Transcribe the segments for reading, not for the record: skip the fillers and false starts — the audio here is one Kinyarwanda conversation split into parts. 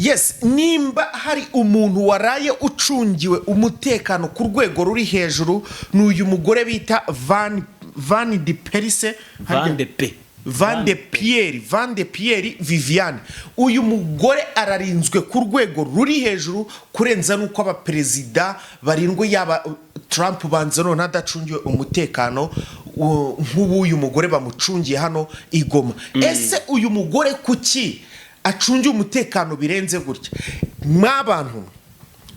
Yes, nimba hari umuntu waraye ucungiwe umutekano ku rwego ruri hejuru, ni uyu mugore bita Van de Perise. Van de P. Van de Pierre, Van de Pierre Viviane. Uyu mugore ararinzwe ku rwego ruri hejuru kurenza n'uko abaperezida barindwi, yaba Trump banza none adacungiwe umutekano nk'uw'uyu mugore bamucungiye hano i Goma. Ese uyu mugore kuki acungiwe umutekano birenze gutya?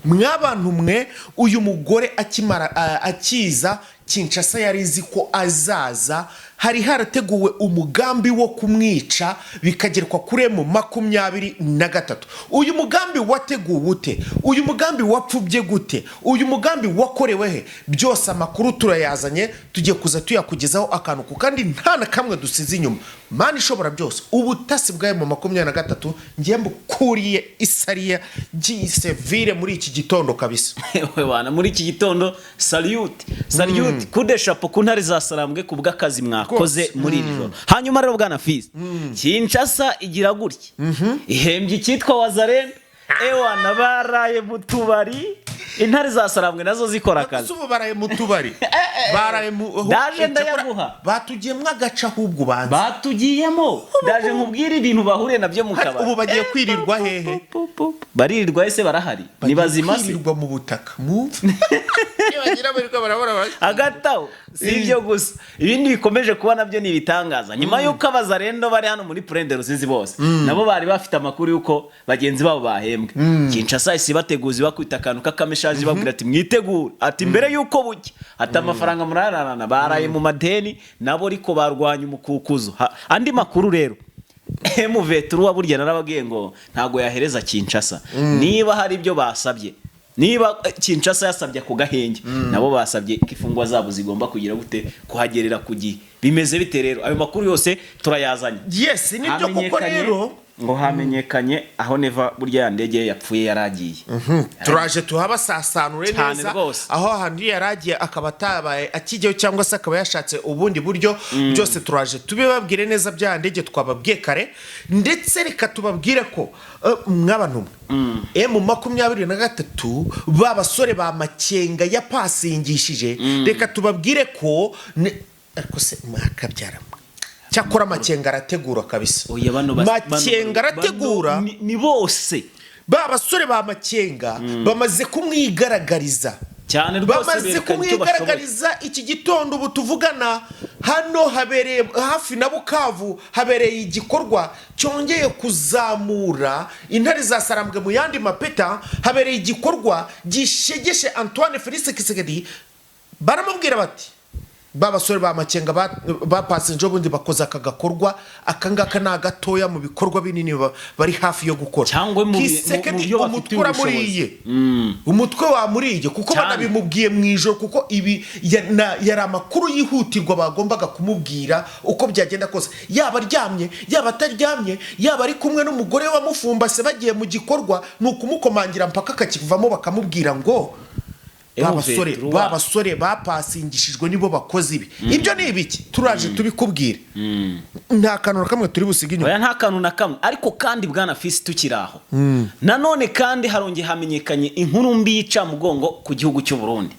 Mwabantu mwe, uyu mugore akimara akiza Kinshasa, yari izi ko azaza. Hari harateguwe umugambi wo kumwica, bikagerwa kuri M23. Uyu mugambi wateguwe ute? Uyu mugambi wapfubye gute? Uyu mugambi wakorewe he? Byose amakuru turayazanye, tugiye kuza tuyakugezaho akantu ku kandi, nta na kamwe dusize inyuma. Mana ishobora byose, ubutasi bwa M23 ngiye mbukuriye isariya gisevire muri iki gitondo kabisa. Ewe wana, muri iki gitondo, salute, salute, coup de chapeau ku ntare za Sarambwe ku bw'akazi mwakoze muri iri joro. Hanyuma rero, bwana Fizi, Kinshasa igira gutya ihembye icyitwa Wazalendo. Ewana, baraye mu tubari, intare za Sarambwe nazo zikora akazi. Ubu baraye mu tubari, baraye mu Ndaje ndayaguha. Batugiyemo agace ahubwo ubanza. Batugiyemo, ndaje nkubwire ibintu bahuriye nabyo mu kabari. Ubu bagiye kwirirwa hehe? Baririrwa ese? Barahari ni Bagiye bazima se? kwirirwa mu butaka mu nibagira barirwa barabura. Hagati aho, si ibyo gusa, ibindi bikomeje kuba nabyo ni ibitangaza. Nyuma y'uko Abazarendo bari hano muri Plaine de Rusizi bose nabo bari bafite amakuru y'uko bagenzi babo bahembwe, Kinshasa isi bateguza, bakwita akantu k'akameshaje, babwira ati: "Mwitegure," ati: "Mbere y'uko bucya," ati: "Amafaranga murararana." Baraye mu madeni nabo, ariko barwanya umukukuzo. Andi makuru rero, M23 burya narababwiye ngo ntabwo yahereza Kinshasa. Niba hari ibyo basabye, niba Kinshasa yasabye ako gahenge, nabo basabye ko imfungwa zabo zigomba kugira gute? Kuhagerera ku gihe. Bimeze bite rero? Ayo makuru yose turayazanye. Yes, nibyo koko. Rero Ngo hamenyekanye aho Neva burya ya ndege ye yapfuye yaragiye. Turaje tuhabasasanure Cyane neza rwose. aho hantu yari agiye, akaba atabaye akijyayo cyangwa se akaba yashatse ubundi buryo. Byose turaje tubibabwire neza bya ndege twababwiye kare. Ndetse reka tubabwire ko mwabantu mwe, M23, ba basore ba Makenga yapasingishije, reka tubabwire ko ariko se mwakabyara mwe, cyakora Makenga arategura kabisa. Oya, bano Makenga arategura. Bano ni bose. Ba basore ba Makenga bamaze kumwigaragariza. Cyane rwose. Bamaze Berekana icyo bashoboye. kumwigaragariza iki gitondo. Ubu tuvugana hano habereye hafi na Bukavu, habereye igikorwa cyongeye kuzamura intare za Sarambwe mu yandi mapeta. Habereye igikorwa gishegeshe Antoine Felix Tshisekedi. Baramubwira bati ba basore ba Makenga bapasinje ubundi bakoze aka gakorwa, aka ngaka ni agatoya mu bikorwa binini bari hafi yo gukora. Cyangwa Tshisekedi mu byo umutwe bafitiye uramuriye, ubushobozi. Umutwe wamuriye kuko banabimubwiye mu ijoro, kuko ibi yari amakuru yihutirwa bagombaga kumubwira uko byagenda kose, yaba aryamye, yaba ataryamye, yaba ari kumwe n'umugore wamufumbase bagiye mu gikorwa, ni ukumukomangira mpaka akakivamo, bakamubwira ngo ba basore M23. ba basore bapasingishijwe nibo bakoze ibi. Ibyo ni ibiki? Turaje tubikubwire, nta kantu na kamwe turi busige inyuma. Oya, nta kantu na kamwe. Ariko kandi, bwana Fisi, tukiri aho nanone kandi harongeye hamenyekanye inkuru mbi y'icamugongo ku gihugu cy'u Burundi.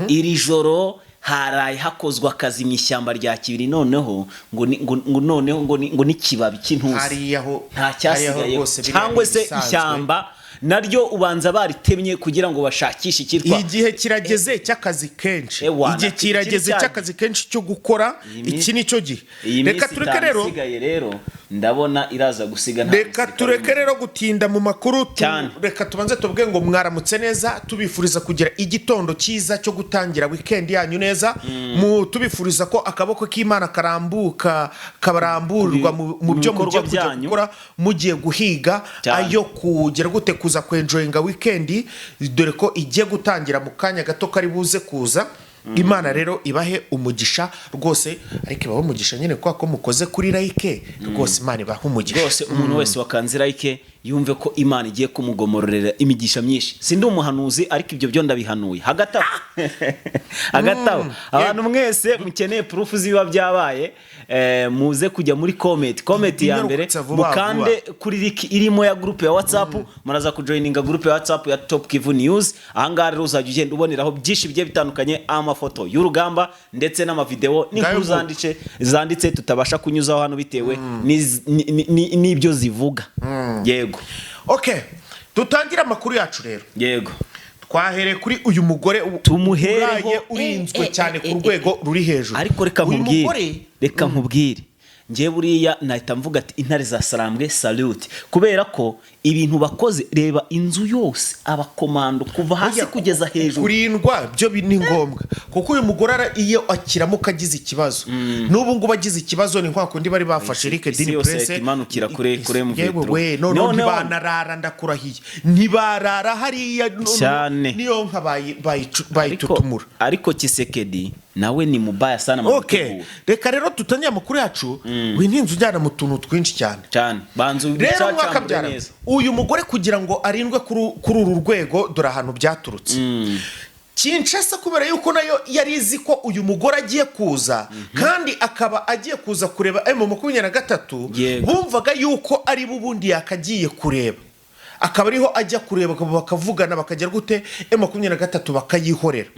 Iri joro haraye hakozwe akazi mu ishyamba rya Kibiri, noneho ngo noneho ngo n'ikibabi cy'intusi Hariya ho nta hariya ho cyasigaye, rwose biriya cyangwa ni se ibisanzwe. ishyamba naryo ubanza baritemye kugira ngo bashakishe icyitwa Igihe kirageze cy'akazi kenshi. Ewana, Igihe kirageze cy'akazi kenshi cyo gukora. Iki ni cyo gihe. Iyi Reka minsi tureke 5 rero isigaye rero, ndabona iraza gusiga nta Reka musirikare tureke n'umwe. rero gutinda mu makuru Cyane. Reka tubanze tuvuge ngo mwaramutse neza, tubifuriza kugira igitondo cyiza cyo gutangira weekend yanyu neza, mu tubifuriza ko akaboko k'Imana karambuka, kabaramburwa mu mu byo bikorwa mugiye kujya byanyu. gukora, mugiye guhiga ayo kugera gute kuza kwenjoyinga weekend, dore ko igiye gutangira mu kanya gato kari buze kuza. Imana rero ibahe umugisha rwose, ariko ibahe umugisha nyine kubera ko mukoze kuri like. Rwose Imana ibahe umugisha. Rwose umuntu wese wakanze like yumve ko Imana igiye kumugomororera imigisha myinshi. Sindi umuhanuzi, ariko ibyo byo ndabihanuye. Hagati aho abantu mwese mukeneye proof z'ibiba byabaye, muze kujya muri comment ya mbere, Inyarutsa vuba. mukande kuri link irimo ya groupe ya WhatsApp. Muraza kujoininga groupe ya WhatsApp ya Top Kivu News. Ahangaha rero uzajya ugenda uboneraho byinshi bigiye bitandukanye, amafoto y'urugamba ndetse n'amavideo n'inkuru Ngayo nguko. zanditse tutabasha kunyuzaho hano bitewe n'ibyo zivuga. Yego. Okay, dutangire amakuru yacu rero. Yego. Twahereye kuri uyu mugore Tumuhereho. uraye urinzwe cyane ku rwego ruri hejuru. Ariko reka Uyu nkubwire, mugore reka nkubwire, njye buriya nahita mvuga ati intare za Sarambwe, salute, kubera ko ibintu bakoze, reba inzu yose, abakomando kuva hasi Burya kugeza hejuru. Kurindwa byo ni ngombwa, kuko uyu mugore iyo akiramuka agize ikibazo, n'ubu ngubu agize ikibazo, ni kwa kundi bari bafashe Eric Isi Dini yose Presse. yahita imanukira kuri M23. Yewe we, noneho Noneho- ntibanarara, ndakurahiye, ntibarara hariya Cyane. niyo nka bayitutumura. Ariko Tshisekedi nawe ni mubaya sana mu gutegura. Reka rero tutangire amakuru yacu. Wintinze ujyana mu tuntu twinshi cyane. Cyane, banza Rero ubicacambure mwakabyara neza. Uyu mugore kugira ngo arindwe kuri uru rwego, dore ahantu byaturutse. Kinshasa, kubera yuko nayo yari izi ko uyu mugore agiye kuza, kandi akaba agiye kuza kureba M23, bumvaga yuko ari bo ubundi yakagiye kureba, akaba ariho ajya kureba, bakavugana, bakajya gute, M23 bakayihorera.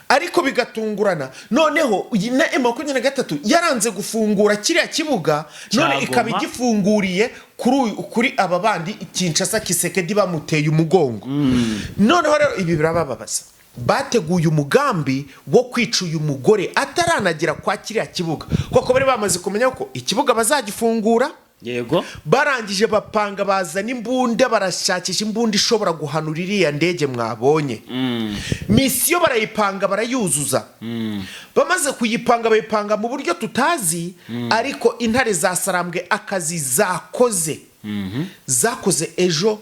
Ariko bigatungurana, noneho iyi na M23 yaranze gufungura kiriya kibuga, none Cya ikaba Goma. igifunguriye kuri aba bandi Kinshasa, Tshisekedi bamuteye umugongo. Noneho rero ibi birabababaza, bateguye umugambi wo kwica uyu mugore ataranagera kwa kiriya kibuga, kuko bari bamaze kumenya ko ikibuga bazagifungura. Barangije bapanga, bazana imbunda, barashakisha imbunda ishobora guhanura iriya ndege mwabonye. Mission barayipanga, barayuzuza. Bamaze kuyipanga, bayipanga mu buryo tutazi, ariko intare za Sarambwe akazi zakoze ejo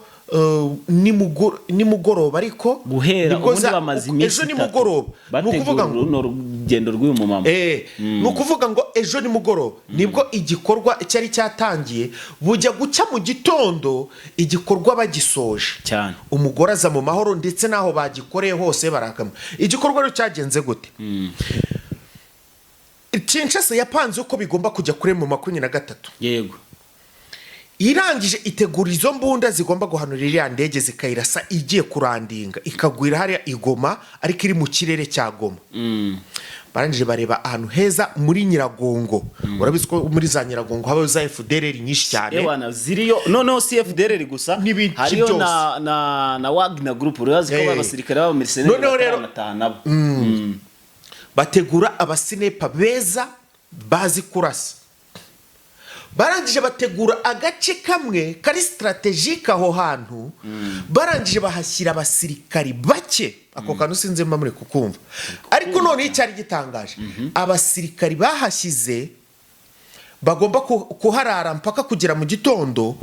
nimugoroba, ariko Guhera nibwo ubundi bamaze iminsi ejo 3 nimugoroba, ni ukuvuga bategura ngo runo rugendo rw'uyu mumama. Ni ukuvuga ngo ejo nimugoroba nibwo igikorwa cyari cyatangiye, bujya gucya mu gitondo igikorwa bagisoje. Umugore aza mu mahoro, ndetse n'aho bagikoreye hose barakama. Igikorwa rero cyagenze gute? Kinshasa yapanze uko bigomba kujya kuri mu 23. Irangije itegura izo mbunda zigomba guhanura iriya ndege, zikayirasa igiye kurandinga, ikagwira hariya i Goma, ariko iri mu kirere cya Goma. Barangije bareba ahantu heza muri Nyiragongo. Urabizi ko muri za Nyiragongo habayo za FDLR nyinshi cyane. Ewana, ziriyo. Noneho si FDLR gusa, N'ibiki hariyo byose. na Wagner Group. Urazi ko abasirikare b'abamercenaires Noneho rero- bataranataha nabo. Bategura abasniper beza bazi kurasa. Barangije bategura agace kamwe kari stratégique aho hantu, barangije bahashyira abasirikari bake. Ako kantu sinzi mba muri kukumva, ariko noneho icyari gitangaje, abasirikari bahashyize bagomba kuharara mpaka kugera mu gitondo,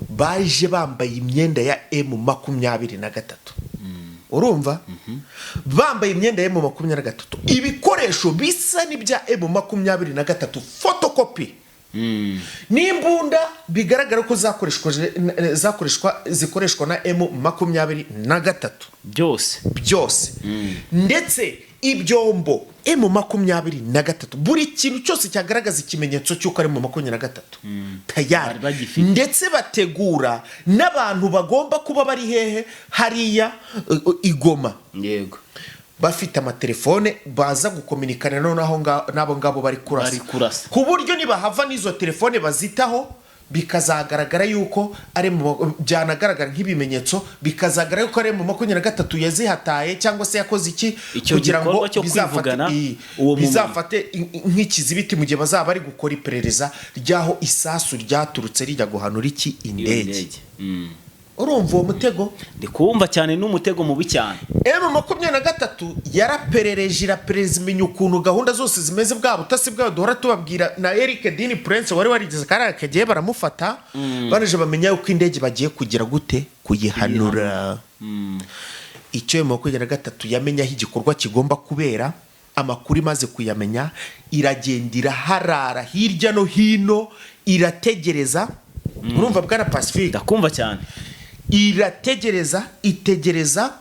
baje bambaye imyenda ya M23. Urumva, bambaye imyenda ya M23, ibikoresho bisa n'ibya M23, photocopie, n'imbunda bigaragara ko zakoreshwa zikoreshwa na M23. Byose. Byose, ndetse ibyombo M23, buri kintu cyose cyagaragaza ikimenyetso cy'uko ari mu 23 tayari. Bari bagifite. Ndetse bategura n'abantu bagomba kuba bari hehe? Hariya i Goma, bafite amatelefone, baza gukominikana noneho n'abo ngabo bari kurasa, Bari kurasa. ku buryo nibahava n'izo telefone bazitaho, bikazagaragara yuko ari mu byanagaragara nk'ibimenyetso, bikazagaragara yuko ari mu 23 yazihataye cyangwa se yakoze iki. Icyo Kugira ngo gikorwa cyo kwivugana uwo mumama. bizafate nk'ikizibiti mu gihe bazaba bari gukora iperereza ry'aho isasu ryaturutse rijya guhanura iki? Iyo Indege. ndege. Urumva uwo mutego? Ndi kuwumva cyane, n'umutego mubi cyane. M23 yaraperereje, iraperereza, imenya ukuntu gahunda zose zimeze, bwa butasi bwayo duhora tubabwira, na Eric Dini Prince wari warigeze kariya kagiye baramufata. Baraje bamenya uko indege bagiye kugira gute? Kuyihanura. Icyo M23 yamenya aho igikorwa kigomba kubera. Amakuru imaze kuyamenya, iragenda iraharara hirya no hino, irategereza. Urumva, bwana Pacifique? Ndakumva cyane. Irategereza, itegereza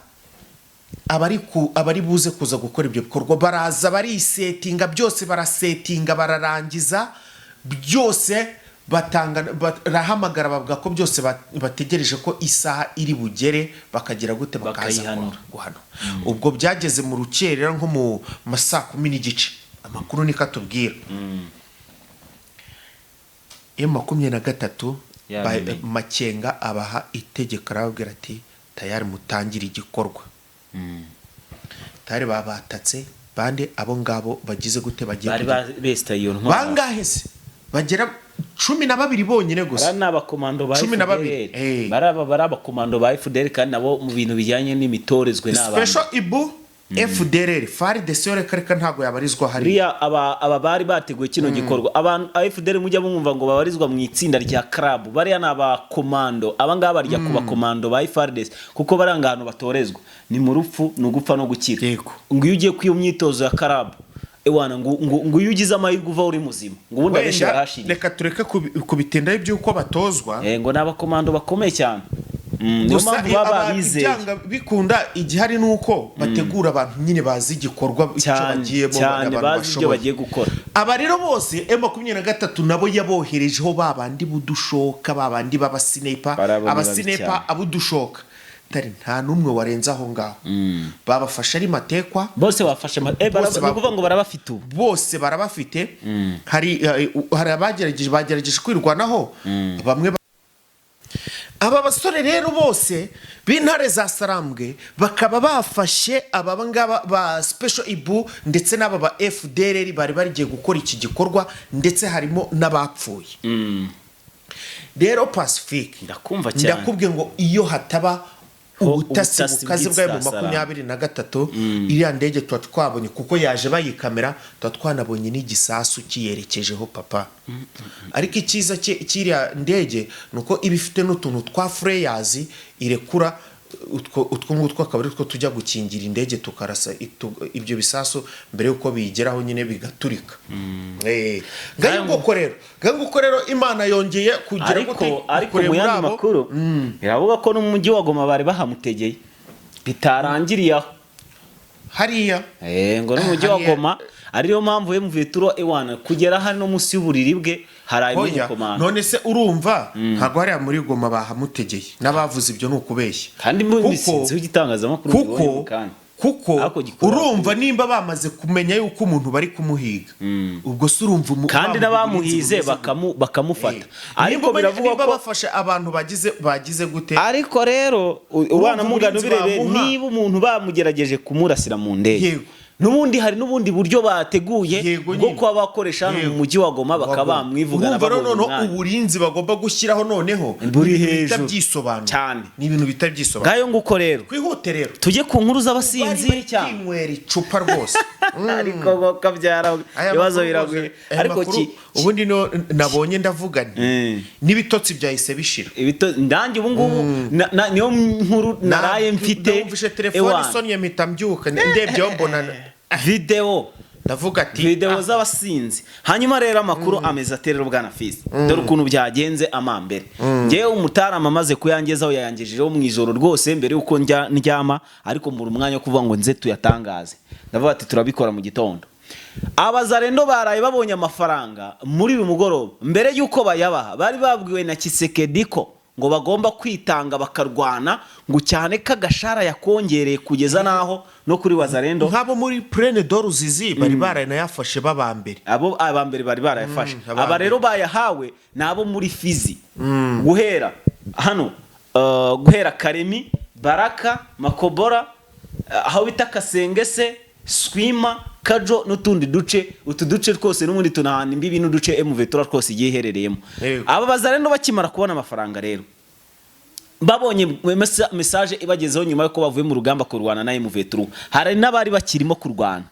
abari buze kuza gukora ibyo bikorwa. Baraza, barisetinga byose, barasetinga, bararangiza byose, batanga, barahamagara, bavuga ko byose bategereje ko isaha iri bugere, bakagira gute? Bakaza Bakayihanura. Guhana. Ubwo byageze mu rukerera, nko mu ma saa 10:30, amakuru niko atubwira. M23 Yabimenye. Makenga abaha itegeko, arababwira ati: "Tayari, mutangire igikorwa." Tayari babatatse bande? Abo ngabo bagize gute? Bagiye Bari besitaye iyo ntwaro. Bangahe se? Bagera 12 bonyine gusa. Bari ni abakomando ba 12. FDLR. Bari abakomando ba FDLR, kandi nabo mu bintu bijyanye n'imitorezwe ni abantu. Special Ibu FDLR, FARDC yo reka reka, ntabwo yabarizwa hariya. Buriya aba bari bateguye kino gikorwa, abantu FDLR mujya mumva ngo babarizwa mu itsinda rya CRAB, bariya ni abakomando. Aba ngaba barya ku bakomando ba FARDC, kuko bari ahantu batorezwa ni mu rupfu, ni ugupfa no gukira. Ngo iyo ugiye ku iyo myitozo ya CRAB, ewana, ngo iyo ugize amahirwe uva uri muzima, ngo ubundi abenshi Wenda barahashirira. reka tureke kubitindaho iby'uko batozwa. Ngo ni abakomando bakomeye cyane. Niyo Gusa mpamvu baba bizeye. ibyanga bikunda, igihari ni uko bategura abantu nyine bazi igikorwa icyo Cyane, bagiyemo, cyane, abantu bazi ibyo bashoboye. bagiye gukora. Aba rero bose M23 nabo yaboherejeho ba bandi budushoka, ba bandi b'abasinepa. Barabo ni babi Abasinepa cyane. abudushoka tari nta n'umwe warenze aho ngaho, babafashe ari matekwa. Bose bafashe Bose ni ukuvuga ngo barabafite ubu. Bose barabafite. Hari abagerageje, bagerageje kwirwanaho bamwe. Aba basore rero bose b'intare za Sarambwe bakaba bafashe aba ngaba ba Special Ibu ndetse n'aba ba FDLR bari bagiye gukora iki gikorwa, ndetse harimo n'abapfuye. Rero Pacifique, Ndakumva cyane. ndakubwiye ngo iyo hataba ubutasi ubutasi bukaze bwayo mu bw'Isasara. 23, iriya ndege tuba twabonye, kuko yaje bayikamera, tuba twanabonye n'igisasu kiyerekejeho, papa. Ariko icyiza cy'iriya ndege ni uko iba ifite n'utuntu twa flares irekura, utwo ngutwo akaba ari two tujya gukingira indege, tukarasa ibyo bisasu mbere y'uko biyigeraho nyine, bigaturika. Ngayo nguko rero Imana yongeye kugira Ariko gute? ariko Kure mu muri yandi abo. makuru biravuga ko n'umujyi wa Goma bari bahamutegeye, bitarangiriye aho. Hariya. Ngo n'umujyi wa Hariya. Goma, ariyo mpamvu M23 ewana kugera hano munsi y'uburiri bwe hari Oya, umukomando. none se urumva ntabwo hariya muri Goma bahamutegeye? N'abavuze ibyo ni ukubeshya. Kandi mu sinzi igitangazamakuru Kuko mbibonye mu kanya. kuko Ariko gikorera urumva nimba bamaze kumenya yuko umuntu bari kumuhiga, ubwo se urumva Kandi bamuha n'abamuhize uburinzi bumeze bakamufata. gute? Ariko Nimba biravugwa nimba ko bafashe abantu bagize gute? Ariko rero ubana mugana uburinzi ubirebe, bamuha. niba umuntu bamugerageje kumurasira mu ndege, n'ubundi hari n'ubundi buryo bateguye Yego bwo nyine. kuba bakoresha hano mu mujyi wa Goma, bakaba bamwivugana Urumva rero babonye noneho umwanya. uburinzi bagomba gushyiraho noneho Buri ni ibintu bihita hejuru. byisobanura. Cyane. Ni ibintu bihita byisobanura. Ngayo nguko rero. Twihute rero. Tujye ku nkuru Bari z'abasinzi bari cyane. kwinywera icupa rwose. Ariko ngo kabyara Aya ibibazo makuru biragoye. rwose, aya Ariko makuru, ubundi no nabonye ndavuga nti n'ibitotsi byahise bishira. Ndange ubu ngubu niyo nkuru naraye mfite. Numvise telefone Ewana. isonnye, mpita mbyuka, ndebyeho mbona Videwo. Ndavuga ati Videwo "Ah, z'abasinzi. Hanyuma rero amakuru ameze ate rero, bwana Fisi? Dore ukuntu byagenze amambere. Ngewe umutarama amaze kuyangezaho, yayangejejeho mu ijoro rwose mbere y'uko njya ndyama, ariko mbura umwanya wo kuvuga ngo nze tuyatangaze. Ndavuga ati turabikora mu gitondo. Abazarendo baraye babonye amafaranga muri uyu mugoroba. Mbere y'uko bayabaha, bari babwiwe na Tshisekedi ko ngo bagomba kwitanga bakarwana, ngo cyane ko agashara yakongereye kugeza n'aho no kuri Wazarendo. Nk'abo muri Plaine de Ruzizi bari baranayafashe baba mbere. Abo aba mbere bari barayafashe. Aba Aba rero bayahawe ni abo muri Fizi, guhera hano, guhera Karemi, Baraka, Makobora, aho bita Kasengese, Swima, Kajo n'utundi duce. Utu duce twose n'ubundi tunahana imbibi n'uduce M23 twose igiye iherereyemo. Aba bazarendo bakimara kubona amafaranga rero, babonye message ibagezeho nyuma yuko bavuye mu rugamba kurwana na M23, hari n'abari bakirimo kurwana,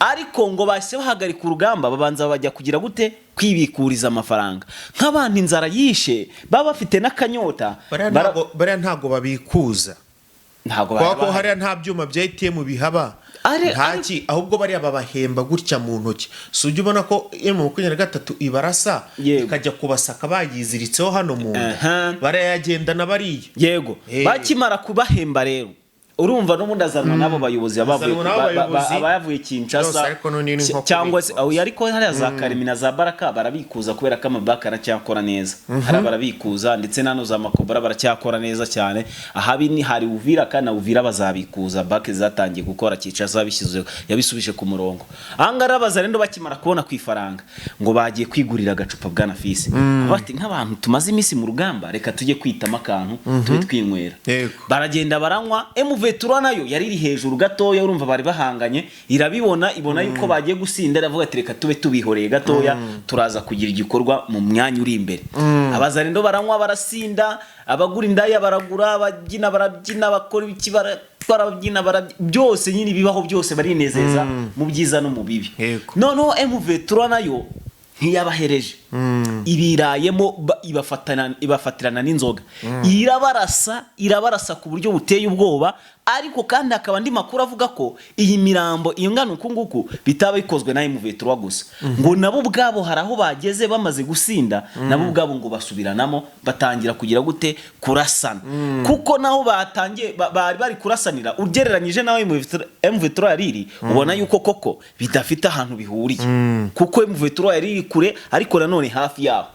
ariko ngo bahise bahagarika urugamba, babanza bajya kugira gute? Kwibikuriza amafaranga, nk'abantu inzara yishe, baba bafite n'akanyota. Bariya bariya ntabwo babikuza Ntabwo kubera ko bari hariya nta byuma bya ATM bihaba. Ntaki, ahubwo bariya babahemba gutya mu ntoki. Si ujya ubona ko M23 ibarasa, ikajya kubasaka bayiziritseho hano mu nda? Barayagendana bariya. Bakimara kubahemba rero, urumva n'ubundi azanwa n'abo bayobozi bavuye Azanwa n'abo bayobozi. Abayavuye Kinshasa. Yose, ariko none ni nko cyangwa se kubikuza. aho, ariko hariya za Karemi na za Baraka barabikuza kubera ko amabanki aracyakora neza. Hariya barabikuza, ndetse nano za Makobora baracyakora neza cyane. Ahabi ni hari Uvira, kandi na Uvira bazabikuza, banki zatangiye gukora. Kinshasa yabishyize, yabisubije ku murongo. Ahangaha Abazarendo bakimara kubona ku ifaranga, ngo bagiye kwigurira agacupa, bwana Fisi, bati: "Nk'abantu tumaze iminsi mu rugamba, reka tujye kwitamo akantu tube twinywera." Baragenda baranywa. M23 nayo yari iri hejuru gatoya, urumva bari bahanganye, irabibona, ibona yuko bagiye gusinda, iravuga ati: "Reka tube tubihoreye gatoya, turaza kugira igikorwa mu mwanya uri imbere." Abazarendo baranywa, barasinda, abagura indaya baragura, ababyina barabyina, bakora ibiki, barabyina, byose nyine bibaho byose, barinezeza mu byiza no mu bibi. Noneho M23 nayo ntiyabahereje, ibirayemo, ibafatirana n'inzoga, irabarasa, irabarasa ku buryo buteye ubwoba. Ariko kandi hakaba andi makuru avuga ko iyi mirambo ingana uku nguku bitaba bikozwe na M23 gusa, ngo nabo ubwabo hari aho bageze bamaze gusinda, nabo ubwabo ngo basubiranamo, batangira kugira gute? Kurasana. Kuko naho batangiye bari bari kurasanira, ugereranyije naho M23 yari iri, ubona yuko koko bidafite ahantu bihuriye, kuko M23 yari iri kure ariko nanone hafi yabo.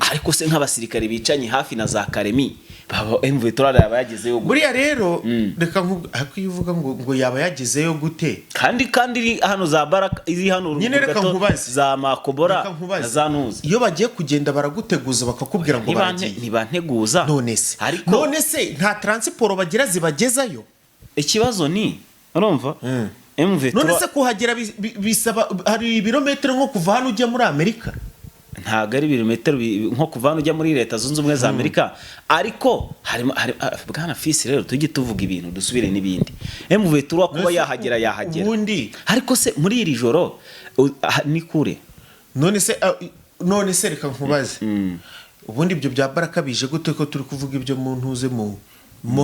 Ariko se nk'abasirikare bicanye hafi na za Karemi, baba M23 yaba yagezeyo gute? Buriya rero reka ariko iyo uvuga ngo yaba yagezeyo gute, Kandi iri hano za Baraka, iri hano Nyine reka gato, nkubaze. za Makobora Reka nkubaze. na za Ntuzi. Iyo bagiye kugenda baraguteguza, bakakubwira ngo baragiye. Ntibanteguza. None se Ariko none se nta transport bagira zibagezayo? Ikibazo ni, urumva, M23 None se kuhagera bisaba, hari ibirometero nko kuva hano ujya muri Amerika? Ntabwo ari ibirometero nko kuva hano ujya muri Leta Zunze Ubumwe za Amerika, ariko harimo bwana Fisi, rero tujye tuvuga ibintu dusubire n'ibindi. M23 kuba None se yahagera, yahagera. Ubundi Ariko se muri iri joro ni kure. None se reka nkubaze, ubundi ibyo bya Baraka bije gute, ko turi kuvuga ibyo mu ntuze mu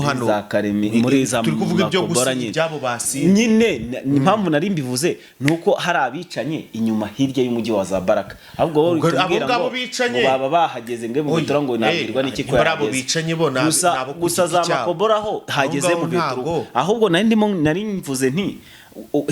hano? Za Karemi, muri za Turi kuvuga ibyo Makobora gusa nyine. ibyabo basinze. Nyine impamvu nari mbivuze ni uko hari abicanye inyuma hirya y'umujyi wa za Baraka. Ahubwo wowe Ubwo uhita abo umbwira ngabo ngo bicanye. ngo baba bahageze, ngo M23 ngo nabwirwa n'iki ko Niba ari abo yahageze. bicanye bo, Gusa ni abo ku gusa giti za cyabo. Makobora ho hageze Aho mu ngaho vetro. ntago. Ahubwo nari ndimo, nari mvuze nti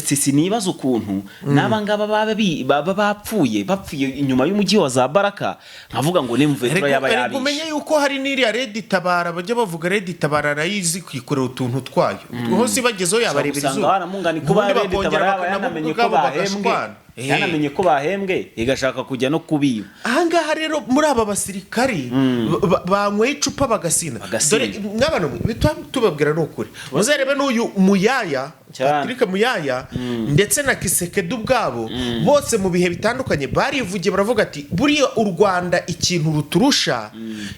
si sinibaza ukuntu n'aba ngaba baba bapfuye, bapfuye inyuma y'umujyi wa za Baraka, nkavuga ngo ni M23 yaba Erega umenye yabishe. yuko hari n'iriya Red Tabara bajya bavuga. Red Tabara nayizi kwikorera utuntu twayo, hose ibagezeho yabarebera Usanga izuba. waramungani kuba Ubundi Red bakongera Tabara yaba nabo yanamenye ko ubwabo bahembwe, bagashwana. yanamenye ko bahembwe, igashaka kujya no kubiba. Ahangaha rero muri aba basirikari banyweye icupa bagasinda, Bagasinda. dore mwabana mwe tubabwira ni ukuri, muzarebe n'uyu Muyaya, Cyane. Patrick Muyaya, ndetse na Tshisekedi ubwabo, bose mu bihe bitandukanye barivugiye, baravuga ati: "Buriya u Rwanda ikintu ruturusha,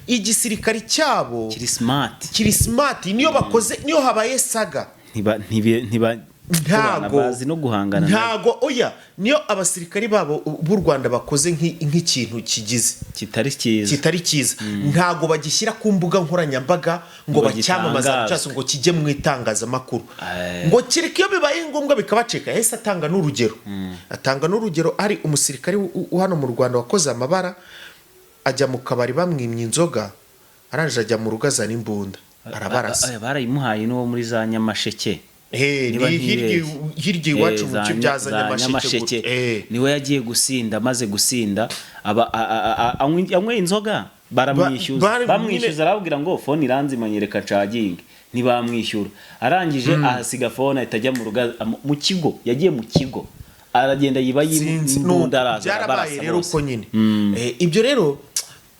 igisirikari cyabo kiri smart." Kiri smart. Niyo bakoze, niyo habaye saga, Ntiba ntiba ntiba ntago bazi no guhangana nabo. Ntago, oya, niyo abasirikari babo b'u Rwanda bakoze nk'ikintu kigize kitari cyiza, kitari cyiza, ntago bagishyira ku mbuga nkoranyambaga ngo ngo bacyamamaze, gitangazwe. Cyangwa se ngo kijye mu itangazamakuru, ngo kereka iyo bibaye ngombwa bikabacika. Yahise atanga n'urugero, atanga n'urugero, ari umusirikari hano mu Rwanda wakoze amabara, ajya mu kabari bamwimye inzoga, arangije ajya mu rugo azana imbunda arabarasa. Barayimuhaye n'uwo muri za Nyamasheke. Niba Ni hirya ntibeshye. Hirya iwacu mu Za cyo byaza za Nyamasheke gutya. Niwe yagiye gusinda, amaze gusinda aba anyweye inzoga, baramwishyuza. Bamwishyuza, arababwira ngo: "Phone iranzimanye, reka ncaginge." Ntibamwishyura. Arangije ahasiga phone, ahita ajya mu rugo, mu kigo, yagiye mu kigo, aragenda yiba Sinzi, imbunda, nuko araza byarabaye arabarasa rero bose. uko nyine. Ibyo rero,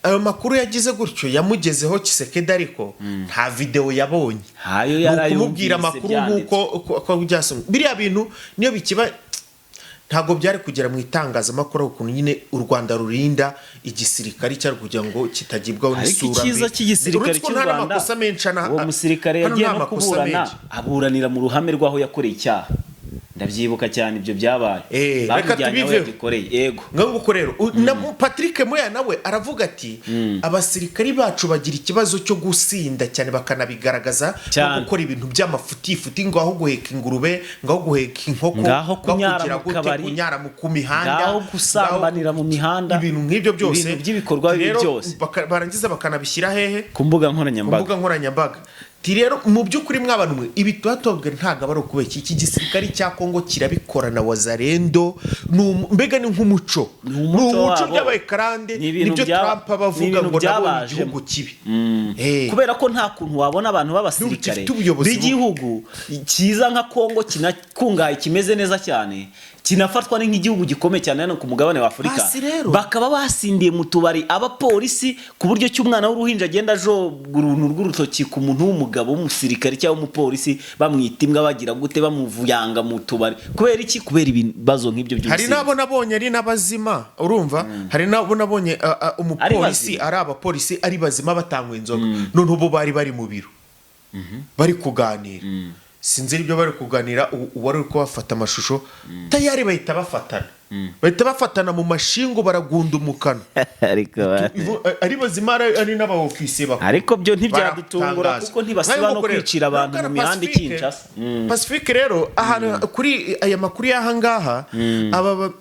ayo makuru yagize gutyo yamugezeho Tshisekedi, ariko nta videwo yabonye. Hayo Ni yarayumvise ukumubwira amakuru byanditswe. nk'uko uko byasomwe. Biriya bintu niyo bikiba ntabwo byari kugera mu itangazamakuru, ukuntu nyine u Rwanda rurinda igisirikare cyari kugira ngo kitagibwaho Ariko n'isura icyiza mbi. cy'igisirikare Uretse ko cy'u nta Rwanda, n'amakosa menshi uwo musirikare hano yagiye nta no makosa kuburana, menshi. aburanira mu ruhame rw'aho yakoreye icyaha. Ndabyibuka cyane ibyo byabaye. Reka Bamujyanye aho tubiveho. yagikoreye, yego. Nguko rero na Patrick Muya nawe aravuga ati abasirikari bacu bagira ikibazo cyo gusinda cyane, bakanabigaragaza no gukora ibintu by'amafutifuti, ngaho guheka ingurube, ngaho guheka inkoko, Ngaho kunyara kugira mu gute, kabari, kunyara ku mihanda, ngaho gusambanira mu mihanda, ibintu nk'ibyo byose, ibintu by'ibikorwa bibi Rero, byose. Barangiza bakanabishyira hehe? Ku mbuga Ku nkoranyambaga. mbuga nkoranyambaga. Ti rero mu by'ukuri mw'abantu mwe, ibi tuba tubabwira ntabwo aba ari ukubeshya. Iki gisirikari cya Kongo kirabikora na Wazalendo, mbega ni nk'umuco. Ni umuco Ni umuco wabo. byabaye karande. Ni ibintu Nibyo Trump aba ni avuga ibintu ngo nabonye byabajemo. igihugu kibi. Kubera ko nta kuntu wabona abantu b'abasirikare Gifite ubuyobozi bubi. b'igihugu cyiza nka Kongo, kinakungahaye, kimeze neza cyane, kinafatwa ni nk'igihugu gikomeye cyane hano ku mugabane wa Afurika, Basi rero. bakaba basindiye mu tubari abapolisi, ku buryo cy'umwana w'uruhinja agenda ajoga uruntu rw'urutoki ku muntu w'umugabo w'umusirikare cyangwa w'umupolisi, bamwita imbwa, bagira gute, bamuvuyanga mu tubari. Kubera iki? Kubera ibibazo nk'ibyo Hari by'ubusinzi. n'abo nabonye ari n'abazima, urumva, hari n'abo nabonye umupolisi Bazima. ari abapolisi ari bazima batanywa inzoga, noneho bo bari bari mu biro bari kuganira, sinzi ibyo bari kuganira, uwari uri kubafata amashusho tayari bahita bafatana mu mashingu, baragunda umukano. Ariko Ari bazima, ari n'abaofisiye bakuru. Ariko byo ntibyadutungura, Baratangaza. kuko ntibasiba Ngaho no nguko rero, kwicira abantu Bwana mu mihanda i Pacifique, Kinshasa. Pacifique rero, ahantu kuri aya makuru y'aha ngaha, aba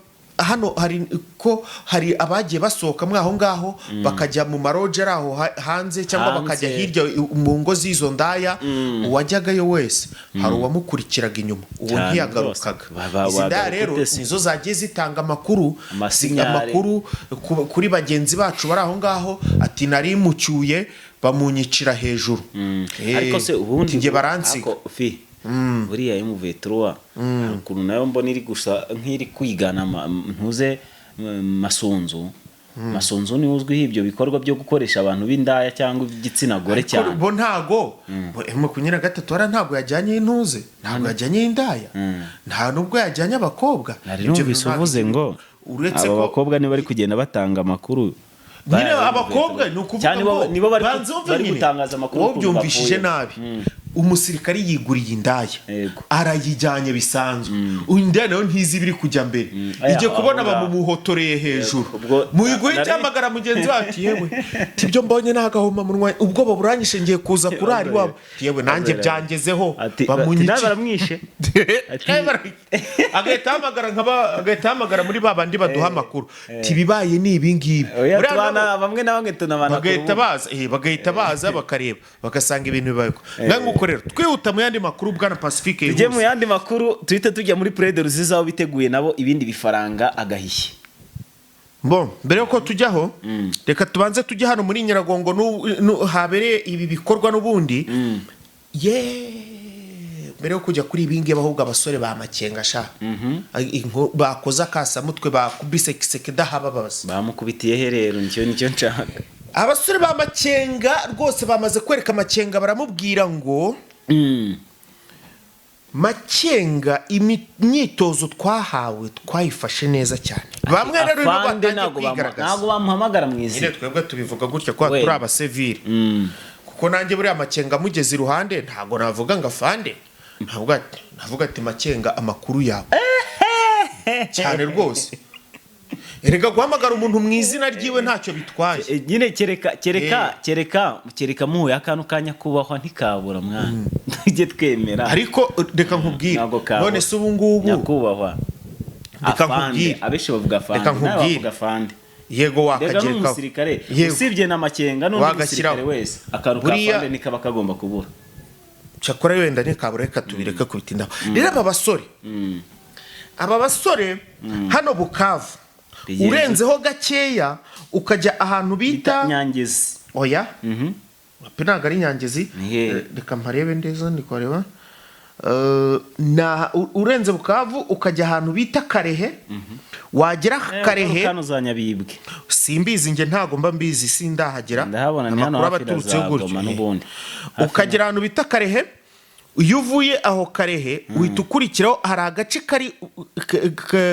hano hari ko hari abagiye basohoka mwaho ngaho bakajya mu maroje ari aho hanze cyangwa Hanze. bakajya hirya mu ngo z'izo ndaya. Uwajyagayo wese hari uwamukurikiraga inyuma, uwo Cyane ntiyagarukaga. rwose. Izi ndaya Wagaruka rero ute se? nizo zagiye zitanga amakuru, Amasinyare. amakuru kuri bagenzi bacu bari aho ngaho, ati nari mucyuye bamunyicira hejuru. Ariko se ubundi Njye baransiga. Ariko fi buriya M23 hari ukuntu nayo mbona iri gusa nk'iri kwigana ntuze Masunzu. Masunzu niwe uzwiho ibyo bikorwa byo gukoresha abantu b'indaya cyangwa igitsina gore cyane. Bo ntago 23 hariya ntabwo yajyanye intuze, ntabwo yajyanye indaya, nta nubwo yajyanye abakobwa. Nari Ibyo numvise bintu ntabwo uvuze ngo uretse aba ko bakobwa nibo bari kugenda batanga amakuru. Nyine abakobwa ni ukuvuga Cyane ngo nibo bari banza wumve bari nyine, gutangaza amakuru wowe ukuntu byumvishije bapfuye. nabi. Umusirikari yiguriye indaya, Yego. arayijyanye bisanzwe, indaya nayo ntizi ibiri kujya mbere, Aya, ijye kubona aho ngaho. bamumuhotoreye hejuru, Ubwo muyiguhe icyamagara mugenzi wacu: "Yewe, tibyo mbonye ni agahomamunwa, ubwoba buranyishe, ngiye kuza kurara iwabo." "Yewe, nanjye byangezeho." Ati Bamunyice. Nawe baramwishe. Agahita ahamagara muri ba bandi baduha amakuru, tibibaye ni ibi ngibi. Oya, Buriya tubana nabo bamwe na bamwe tunabana ku bagahita rubuga. baza, bagahita baza bakareba, bagasanga ibintu bibaye uko. Ngaho nguko rero, twihuta mu yandi makuru, bwana Pacifique. Tujye mu Yihuse. yandi makuru, tuhite tujya muri Plaine de Ruzizi aho biteguye nabo ibindi bifaranga agahishye. Bon, mbere yuko tujyaho, reka tubanze tujye hano muri Nyiragongo habereye ibi bikorwa n'ubundi ye. Mbere yo kujya kuri ibi ngibi, ahubwo abasore ba Makenga sha, bakoze akasamutwe, bakubise Kisekedi ahababaza. Bamukubitiye he rero? Nicyo nshaka. Abasore ba Makenga rwose bamaze kwereka Makenga, baramubwira ngo: "Makenga, imyitozo twahawe twayifashe neza cyane." Bamwe rero nibo Afande batangiye ntabwo kwigaragaza. Ntabwo bamuhamagara mu Nyine izina. twebwe tubivuga gutya kuko Wenda. turi abasivili, kuko nanjye buriya Makenga amugeze iruhande ntabwo navuga ngo afande, ntabwo navuga ati: "Makenga, amakuru yawe?" Cyane rwose, erega guhamagara umuntu mu izina ryiwe ntacyo bitwaye. Nyine kereka muhuye akantu ka nyakubahwa, ntikabura mwana, tujye twemera. Ariko reka nkubwire. Ntabwo kabura. None se ubu ngubu Nyakubahwa Reka afande. nkubwire. Abenshi bavuga afande. Reka Nawe nkubwire. bavuga afande. Yego, Rega wakagerekaho. n'umusirikare, Yego. usibye na Makenga, n'undi Wagashyiraho. musirikare wese, akantu ka afande nikaba kagomba kubura. Cyakora wenda ntikabura, reka tubireke kubitindaho. Rero aba basore hano Bukavu, Bigenze. urenzeho gakeya ukajya ahantu bita Nyangezi. Oya pe, ntabwo ari Nyangezi. Ni hehe? Reka mparebe neza, ndi kuhareba. Urenze Bukavu ukajya ahantu bita Karehe, wagera Karehe. Kano za Nyabibwe. Simbizi njye, ntago mba mbizi, sindahagera. Ndahabona, ni hano Amakuru aba hafi na aturutseho za gutyo. Goma n'ubundi. Ukagera ahantu bita Karehe, iyo uvuye aho Karehe uhita ukurikiraho, hari agace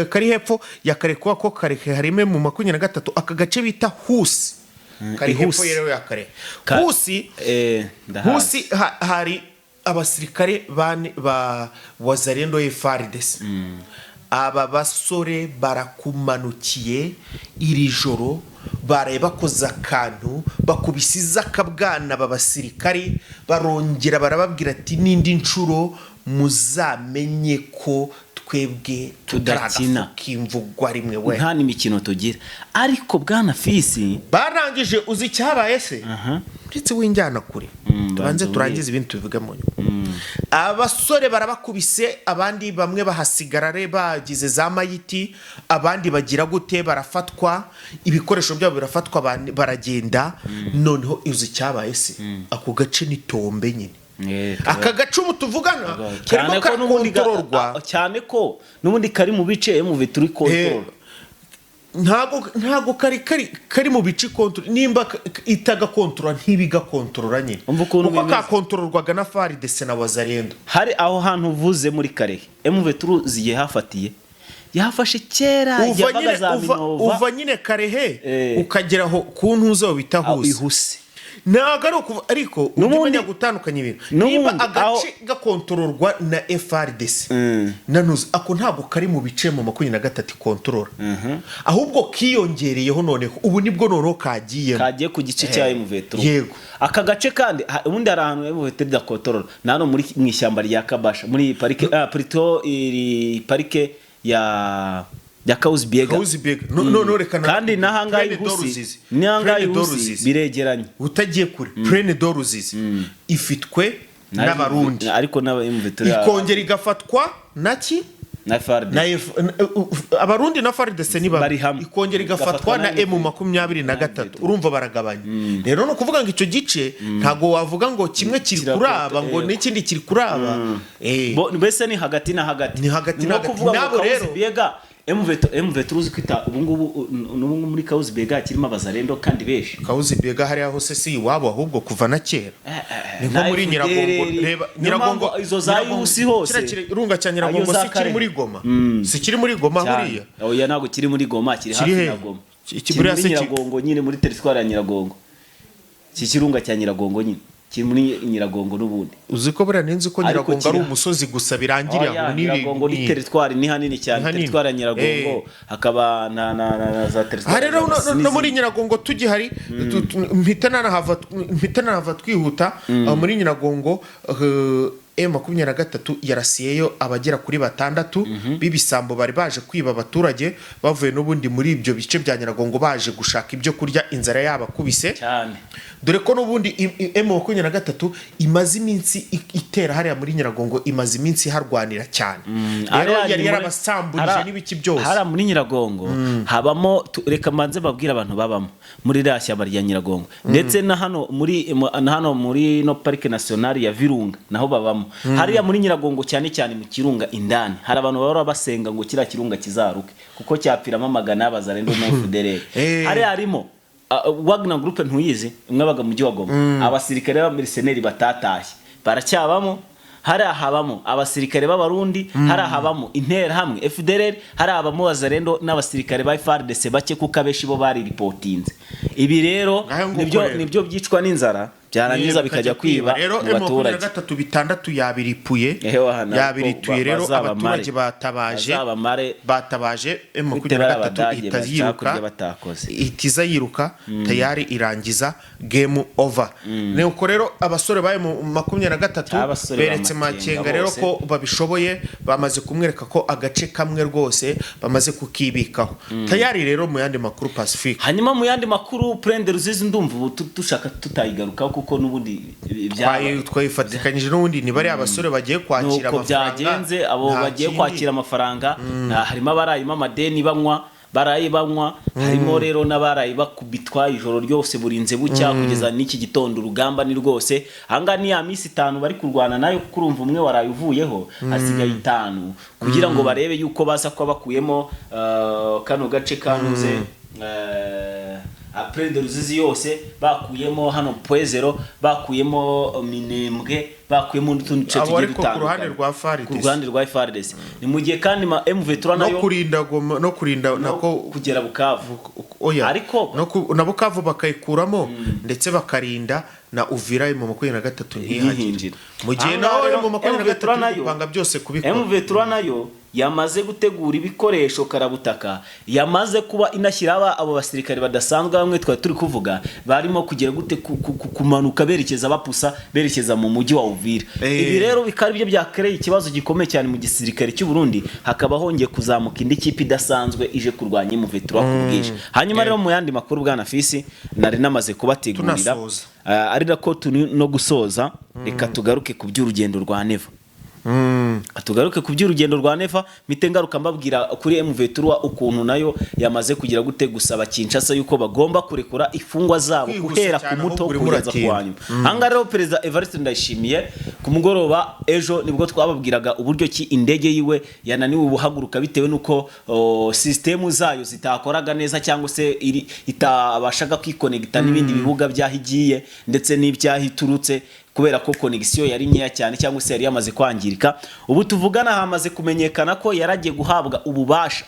kari hepfo ya Karehe, kuko ko Karehe harimo mu 23, aka gace bita Husi kari hepfo Ihusi. rero ya Karehe. Husi. Ndahazi. Husi hari Abasirikare bane ba Wazalendo, FARDC, aba basore barakumanukiye iri joro, baraye bakoze akantu, bakubisiza akabwana. Aba basirikare barongera barababwira ati: "N'indi nshuro muzamenye ko twebwe Tudakina. Tutaragafu rimwe we." Nta n'imikino tugira. Ariko bwana Fisi, Barangije, uzi icyabaye se? Uretse winjyana kure, tubanze Banza. turangize ibindi tubivuge mu nyuma. Abasore barabakubise, abandi bamwe bahasigara bagize za mayiti, abandi bagira gute, barafatwa, ibikoresho byabo birafatwa, baragenda. Noneho uzi icyabaye se? Ako gace ni tombe nyine. Aka gace ubu tuvugana karimo Cyane ko n'ubundi karakontororwa. Cyane ko n'ubundi kari mu bice MV turi control. Ntago kari mu bice control. Nimba itagakontorora, ntibigakontorora nyine. Umva ukuntu Kuko bimeze. kakontororwaga na FARDC na Wazalendo. Hari aho hantu uvuze muri Kalehe, MV turuzi igihe hafatiye, yahafashe kera, Uva yavaga nyine za uva, Minova. Uva nyine Kalehe ukagera aho ku ntuza bita Aho Huse. Ihuse. Ntabwo ari ukuva, ariko ujye umenya gutandukanya ibintu. Nimba agace gakontororwa na FARDC na ntuza, ako ntabwo kari mu bice mu 23 ikontorora, ahubwo kiyongereyeho. Noneho ubu nibwo noneho kagiyemo. Kagiye ku gice cya M23. Yego. Aka gace kandi ubundi hari ahantu M23 idakontorora, na hano muri mu ishyamba rya Kabasha, muri parike, plutôt iri parike ya Kahuzi-Biega. Kahuzi-Biega. No, no, reka Kandi n'ahangaha Plaine Ihusi, d'Oruzizi. n'ahangaha Plaine Ihusi d'Oruzizi. biregeranye. Utagiye kure, Plaine de Ruzizi ifitwe n'Abarundi. Ariko n'aba M23. Ikongera igafatwa na ki? Na FARDC. Na Abarundi na FARDC ni bamwe. Bari hamwe. Ikongera igafatwa na M23. Urumva baragabanya rero. Ni ukuvuga ngo icyo gice ntabwo wavuga ngo kimwe kiri kuri aba, ngo n'ikindi kiri kuri aba. Mbese ni hagati na hagati. Ni hagati na Nko hagati. kuvuga ngo Nabo rero- Kahuzi-Biega, MV turuzi kwita ubu ngubu, n'ubu ngubu muri Kahuzi-Biega kirimo Abazalendo kandi benshi. Kahuzi-Biega hariya hose si iwabo, ahubwo kuva na kera ni nko Na muri FDLR. Nyiragongo. Reba Niyo Nyiragongo. mpamvu izo za Nyiragongo- Yusi hose. Kiriya kirunga cya Nyiragongo Ayo za si kiri Kare. muri Goma? Si kiri muri Goma Cyane. huriya? Oya, ntabwo kiri muri Goma, kiri Kiri hafi he? na Goma. Kiri Buriya muri se Nyiragongo nyine, muri teritwari ya Nyiragongo. Iki kirunga cya Nyiragongo nyine kiri muri Nyiragongo n'ubundi. Uzi ko buriya ninzi ko Ariko Nyiragongo ari umusozi gusa, birangiriye Oya, aho. Nyiragongo ni teritwari, ni hanini cyane. Ni hanini. Teritwari ya Nyiragongo, hakaba na za teritwari Aha rero za no muri n'izindi. Nyiragongo tugihari, mpita nanahava twihuta. Aho muri Nyiragongo, M23 yarasiyeyo abagera kuri batandatu b'ibisambo bari baje kwiba abaturage, bavuye n'ubundi muri ibyo bice bya Nyiragongo baje gushaka ibyo kurya, inzara yabakubise. Cyane. Dore ko n'ubundi M23 imaze iminsi itera hariya muri Nyiragongo, imaze iminsi iharwanira cyane rero. Hariya Yari ni yarabasamburije n'ibiki byose. Hariya muri Nyiragongo habamo reka mbanze babwire abantu babamo muri ririya shyamba rya Nyiragongo, ndetse na hano muri no parike nationale ya Virunga naho babamo. Hariya muri Nyiragongo, cyane cyane mu kirunga indani, hari abantu bahora basenga ngo kiriya kirunga kizaruke, kuko cyapfiramo amagana y'Abazalendo na FDLR. Hariya harimo Wagner Group, ntuyizi? Imwe abaga mu mujyi wa Goma, abasirikare b'abamercenary batatashye baracyabamo. Hariya habamo abasirikare b'Abarundi, hariya habamo Interahamwe, FDLR, hariya habamo Wazalendo n'abasirikare ba FARDC bake, kuko abenshi bo bariripotinze. Ibi rero Ngaho nguko nibyo rero. nibyo byicwa n'inzara, byarangiza bikajya kwiba Rero mu M makumyabiri na baturage. gatatu bitandatu yabiripuye. Ehe, hana, Yabirituye. Rero bazabamare. abaturage batabaje. Bazabamare. Batabaje, M23 Abadage ihita yiruka. kurya batakoze. Ihita iza yiruka tayari, irangiza, game over. Nuko rero abasore ba M23 Abasore ba beretse Makenga Makenga rero bose. ko babishoboye, bamaze kumwereka ko agace kamwe rwose bamaze kukibikaho tayari. Rero mu yandi makuru, Pacifique. Hanyuma mu yandi makuru, Plaine de Ruzizi ndumva ubu dushaka tutayigarukaho, kuko n'ubundi Twayifatikanyije n'ubundi, ni bariya abasore bagiye kwakira Nuko amafaranga. byagenze, abo Nta bagiye kindi. kwakira amafaranga, harimo abarayimo amadeni banywa, baraye banywa, harimo rero n'abaraye bakubitwa ijoro ryose, burinze bucya kugeza n'iki gitondo. Urugamba ni rwose ahangaha, ni ya minsi 5 bari kurwana nayo, kuko urumva umwe waraye uvuyeho, hasigaye 5 kugira ngo barebe yuko baza kuba bakuyemo kano gace kanuze Plaine de Ruzizi yose, bakuyemo hano Pwezero, bakuyemo Minembwe. Bakuyemo n'utundi duce Abo tugiye ariko ku ruhande dutandukanye. rwa FARDC. Ku ruhande rwa FARDC. Ni mu gihe kandi ma M23 no nayo kurinda Goma, no kurinda no nako kugera Bukavu. Oya. Ariko no na Bukavu bakayikuramo, ndetse bakarinda na Uvira mu 23 ntihagire. Ntihinjire. Mu gihe Aha ngaha nawe rero mu 23 M23 iri nayo gupanga byose kubikora. M23 nayo yamaze gutegura ibikoresho karabutaka, yamaze kuba inashyira abo basirikare badasanzwe bamwe twari turi kuvuga, barimo kugira gute kumanuka berekeza, bapusa berekeza mu mujyi wa Uvira. Ibi rero bikaba aribyo byakereye ikibazo gikomeye cyane mu gisirikare cy'u Burundi, hakaba hongeye kuzamuka indi kipe idasanzwe ije kurwanya M23 ku bwinshi. Hanyuma rero mu yandi makuru, bwana Fisi, nari namaze kubategurira, Tunasoza. Ari nako turi no gusoza, reka tugaruke ku by'urugendo rwa Neva. Tugaruke ku by'urugendo rwa Neva, mpite ngaruka mbabwira kuri M23 ukuntu nayo yamaze kugira gute, gusaba Kinshasa yuko bagomba kurekura imfungwa zabo Kwihuse guhera ku cyane, muto ahubwo urimo kugeza ku uratinda. wa nyuma. Ahangaha rero Perezida Evariste Ndayishimiye, ku mugoroba ejo nibwo twababwiraga uburyo ki indege yiwe yananiwe guhaguruka bitewe n'uko sisitemu zayo zitakoraga neza, cyangwa se itabashaga kwikonegita n'ibindi bibuga by'aho igiye ndetse n'ibyaho iturutse, kubera ko connexion yari nkeya cyane cyangwa se yari yamaze kwangirika. Ubu tuvugana hamaze kumenyekana ko yaragiye guhabwa ububasha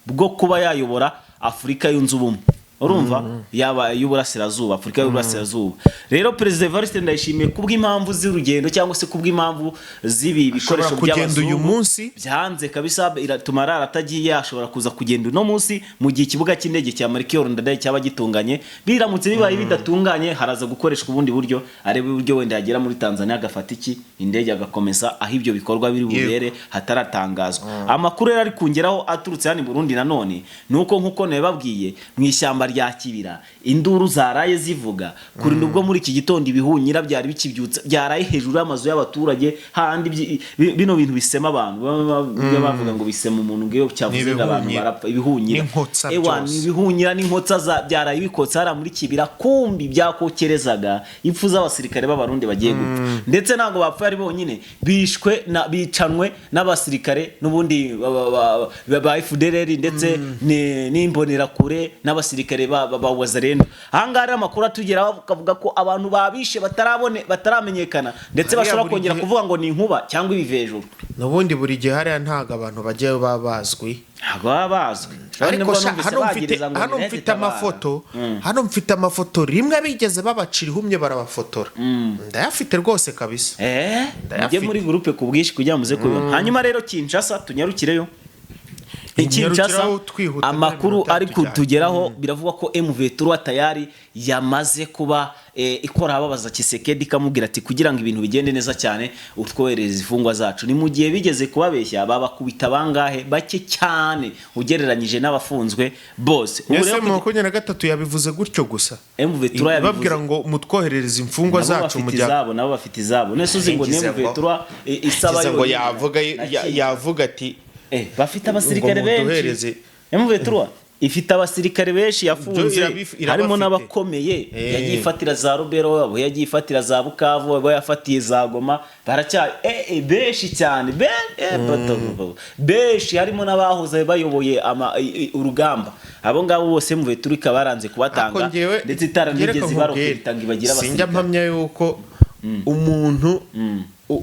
bwo kuba yayobora Afurika Yunze Ubumwe, urumva, yaba y'uburasirazuba, Afurika y'Uburasirazuba. Rero Perezida Evariste Ndayishimiye, kubw'impamvu z'urugendo cyangwa se kubw'impamvu z'ibi Ashobora bikoresho kugenda uyu by'abazungu munsi. byanze kabisa, iratuma arara atagiye. Ashobora kuza kugenda uno munsi mu gihe ikibuga cy'indege cya Melchior Ndadaye cyaba gitunganye. Biramutse bibaye bidatunganye, haraza gukoreshwa ubundi buryo, arebe uburyo wenda yagera muri Tanzania agafata iki indege agakomeza aho ibyo bikorwa biri bubere hataratangazwa. Amakuru rero ari kungeraho aturutse hano i Burundi nanone ni uko, nk'uko nabibabwiye, mu ishyamba rya Kibira induru zaraye zivuga kurinda ubwo muri iki gitondo ibihunyira byari bikibyutsa, byaraye hejuru y'amazu y'abaturage handi bino bintu bisema abantu, baba bavuga ngo bisema umuntu, ngo iyo cyavuze ngo abantu Ibihunyira. barapfa. Ibihunyira. N'inkotsa. Ewa, Byose. ni ibihunyira n'inkotsa byaraye bikotsa hariya muri Kibira. Kumbi byakokerezaga impfu z'abasirikare b'Abarundi bagiye gupfa, ndetse ntabwo bapfuye ari bonyine, bishwe na bicanwe n'abasirikare n'ubundi ba FDLR ndetse n'imbonerakure n'abasirikare ba Wazalendo. Ahangaha rero amakuru atugeraho akavuga ko abantu babishe batarabone, bataramenyekana, ndetse Hariya bashobora buri kongera kuvuga ngo ni inkuba cyangwa ibivejuru. N'ubundi buri gihe hariya ntabwo abantu bajyayo baba bazwi. Ntabwo baba bazwi. Ariko Nibwo sha, numvise hano mfite bagiriza ngo hano ni mfite Tabara. amafoto, hano mfite amafoto rimwe bigeze babacira ihumye barabafotora, ndayafite rwose kabisa. Ndayafite. Mujye muri groupe ku bwinshi kugira ngo muze kubibona. Hanyuma rero Kinshasa, tunyarukireyo i Kinshasa. Nyarukiraho twihuta, Amakuru iminota ari tujyanye. kutugeraho biravugwa ko M23 tayari yamaze kuba ikora ababaza Tshisekedi, ikamubwira ati kugira ngo ibintu bigende neza cyane utwoherereze imfungwa zacu. Ni mu gihe bigeze kubabeshya babakubita bangahe, bake cyane ugereranyije n'abafunzwe bose. Ubu Ese rero mu 23 yabivuze gutyo gusa? M23 yabivuze. Babwira ngo mutwoherereze imfungwa Nabo zacu bafite mujya izabo, nabo bafite izabo. Nese uzi ngo ni Ngize ngo- M23 isaba Ngize ngo yonyine yavuga na Kinshasa. Yavuga ati Bafite abasirikare ngo benshi. Muduhereze. M23 ifite abasirikare benshi yafunze, Irabafite. harimo n'abakomeye. Yagiye ifatira za Rubero, abo yagiye ifatira za Bukavu, abo yafatiye za Goma, baracyari benshi cyane, benshi, harimo n'abahoze bayoboye urugamba. Abo ngabo bose M23 ikaba baranze kubatanga, Ariko njyewe ndetse itaranigeze reka ibarokita ngo ibagire sinjya abasirikare. mpamya yuko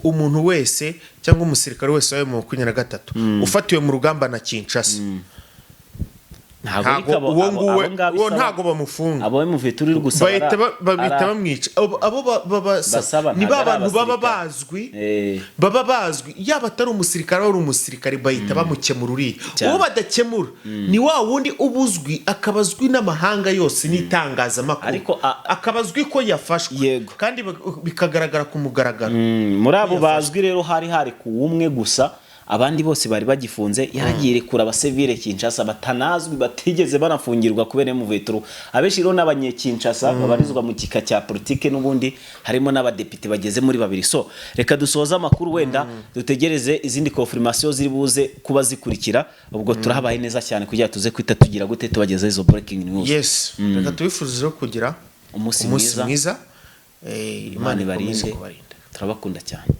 umuntu wese cyangwa umusirikare wese wabaye mu 23 ufatiwe mu rugamba na Kinshasa, Ntabwo ariko ntabwo uwo nguwe abo ngabo uwo ntabwo bamufunga. Abo M23 iri gusaba Bahita bahita bamwica. Abo Basaba basaba ni ntabwo ba ari bantu baba abasirikare. bazwi, baba bazwi, yaba atari umusirikare, wari umusirikare, bahita bamukemura uriya. Cyane. Uwo badakemura ni wa wundi uba uzwi, akaba azwi n'amahanga yose n'itangazamakuru, Ariko akaba azwi ko yafashwe, kandi bikagaragara ku mugaragaro. Muri abo bazwi rero hari ku umwe gusa, abandi bose bari bagifunze. Yaragiye irekura abasivile Kinshasa batanazwi, batigeze banafungirwa kubera M23. Abenshi rero n'abanyekinshasa babarizwa mu kika cya politike n'ubundi, harimo n'abadepite bageze muri babiri. So reka dusoze amakuru, wenda dutegereze izindi confirmation ziri buze kuba zikurikira. Ubwo turahabaye neza cyane kugira tuze kwita tugira gute, tubageze izo breaking news. Yes, reka tubifurize rero kugira Umunsi umunsi mwiza. mwiza. Imana Imana ikomeze ibarinde. kubarinda. Turabakunda cyane.